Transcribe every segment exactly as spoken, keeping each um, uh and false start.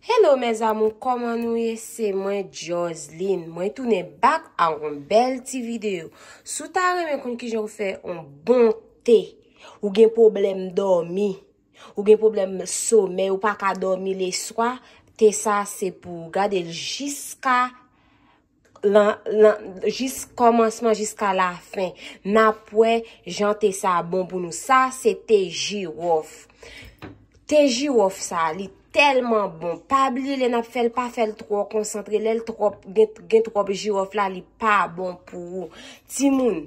Hello mes amours, kòman nou ye? Se mwen Joseline. Mwen tounen back ak yon bèl ti videyo. Si w ta renmen konn kijan w fè yon bon te, ou gen pwoblèm dòmi, ou gen pwoblèm somèy, ou pa ka dòmi leswa, te sa se pou ou. Gade l jiska lan, lan, jis kòmansman jiska lafen. N ap wè jan te sa bon pou nou. Sa se te jiwòf. Te jiwòf sa, li tèlman bon. Pa bliye lè n ap fè l, pa fè l twò konsantre. Lè l twòp, gen, gen twòp jiwòf la, li pa bon pou ou. Timoun,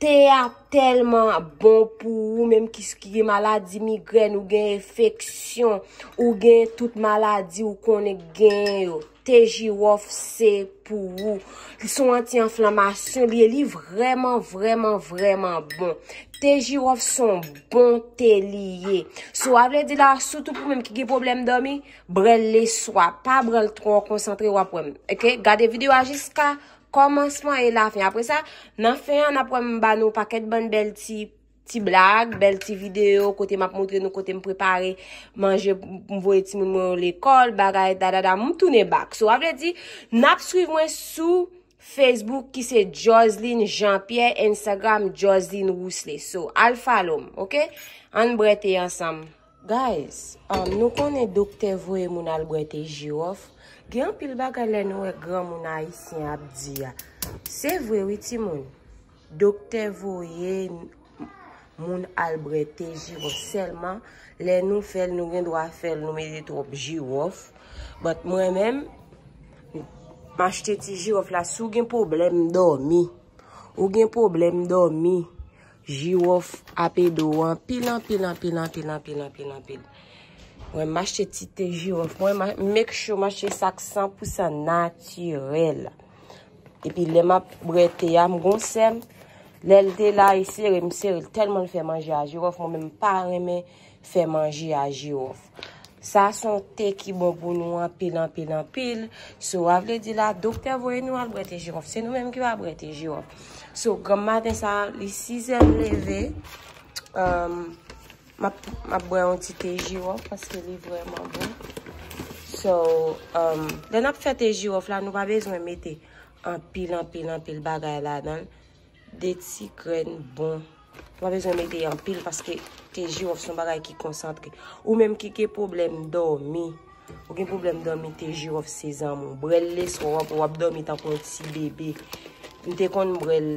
te a tèlman bon pou ou menm ki, ki gen maladi migrèn, ou gen enfeksyon, ou gen tout maladi ou konnen k genyen yo. Te jiwòf se pou ou. Li se yon anti-anflamasyon, li ye, li vrèman, vrèman, vrèman bon. Te jiwòf se yon bon te li ye. So, a vle di la, sitou pou menm ki gen pwoblèm dòmi, brè l leswa. Pa brè l twò konsantre, w ap wè m. Oke? Gade videyo a jiska kòmansman e lafen. Apre sa, nan fen an, n ap wè m ba nou pakèt bann bèl ti, ti blag, bèl ti videyo, kote m ap montre nou, kote m prepare manje, m voye timoun mwen yo lekòl, bagay, dadada, m tounen back. So, a vle di, n ap swiv mwen sou Facebook ki se Joseline Jean Pierre, Instagram Joseline Rousselay. So, al follow m, oke? Ann brè te ansanm. Guys, um, nou konnen doktè voye moun al brè te jiwòf. Gen anpil bagay lè nou wè granmoun ayisyen ap di a. Se vre wi timoun. Doktè voye n-, moun al brè te jiwòf. Sèlman, lè nou fè l, nou gen dwa fè l, nou mete twòp jiwòf. But mwen menm, m achte ti jiwòf la. Si w gen pwoblèm dòmi, ou gen pwoblèm dòmi, jiwòf ap ede w anpil, anpil, anpil, anpil, anpil, anpil, anpil. Mwen, m achte ti te jiwòf. Mwen, m a-, m make sure m achte sa k san pou san natirèl. Epi lè m ap brè te a, m gon sè m. Lè l te la, e sere, m sere l tèlman l fè manje a jiwòf. Mwen menm, m pa renmen fè manje a jiwòf. Sa se yon te ki bon pou nou anpil, anpil, anpil. So, a vle di la, doktè voye nou al brè te jiwòf. Se nou menm ki pa brè te jiwòf. So, granm maten sa, li sizè m leve. Um, m ap, m ap bwè yon ti te jiwòf paske li vrèman bon. So, um, lè n ap fè te jiwòf la, nou pa bezwen mete anpil, anpil, anpil bagay ladan l. De ti grenn bon. Ou pa bezwen mete anpil paske te jiwòf se yon bagay ki konsantre. Ou menm ki gen pwoblèm dòmi, ou gen pwoblèm dòmi, te jiwòf se zanmi w. Bwè l leswa, w ap, w ap dòmi tankou yon ti bebe. M te konn bwè l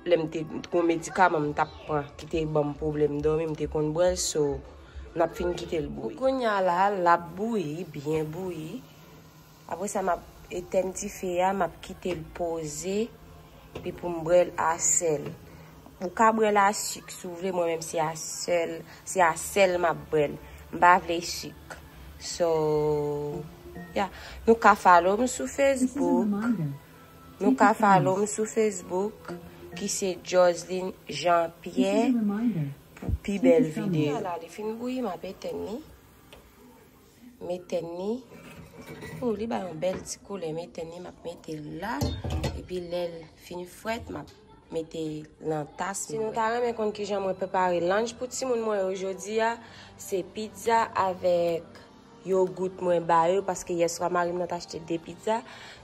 lè m te, gon medikaman m t ap pran ki te ban m pwoblèm dòmi, m te konn bwè l, so, n ap fin kite l bouyi. Pou kounye a la, l ap bouyi, byen bouyi. Apre sa, m ap etèn dife a, m ap kite l poze, epi pou m bwè l a sèl. Ou ka bwè l a sik si w vle, mwen menm se a sèl, se a sèl m ap bwè l. M pa vle sik. So, yeah. Nou ka follow m sou Facebook. Nou ka follow m sou Facebook, ki se Joseline Jean Pierre, pou pi bèl videyo. Ala, li fin bouyi, m ap etèn li. M etèn li. Oh, li bay yon bèl ti koulè. M etèn li, m ap mete l la. Epi lè l fin frèt, m ap mete l nan tas. Si nou ta renmen konn kijan mwen prepare lunch pou timoun mwen yo jodi a, se pizza avèk yogout mwen ba yo, paske yèswa mari m nan t achte de pizza.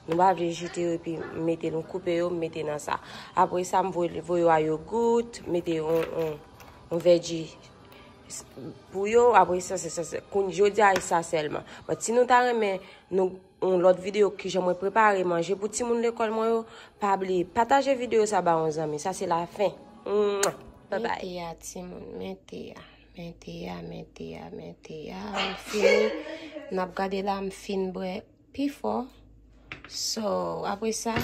Nou pa vle jete yo, epi m mete, nou koupe yo, m mete nan sa. Apre sa, m voye, voye yo a yogout, mete yon, yon, yon veggie pou yo, apre sa, se, se, se, kounye jodi a, e sa sèlman. But si nou ta renmen nou, yon lòt videyo kijan mwen prepare manje pou timoun lekòl mwen yo, pa bliye pataje videyo sa ba yon zanmi. Sa se lafen. Mwah! Bye bye. Men te a, timoun, men te a. Men te a, men te a, men te a. M fini. N ap gade la, m fin bwè pi fò. So, apre sa,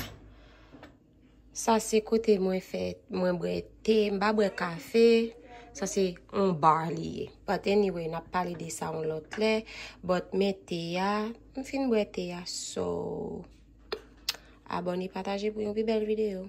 sa se kote mwen fè, mwen bwè te, m pa bwè kafe. Sa se yon bar li ye. But anyway, n ap pale de sa yon lòt lè. But men te a, m fin bwè te a, so abòne, pataje pou yon pi bèl videyo.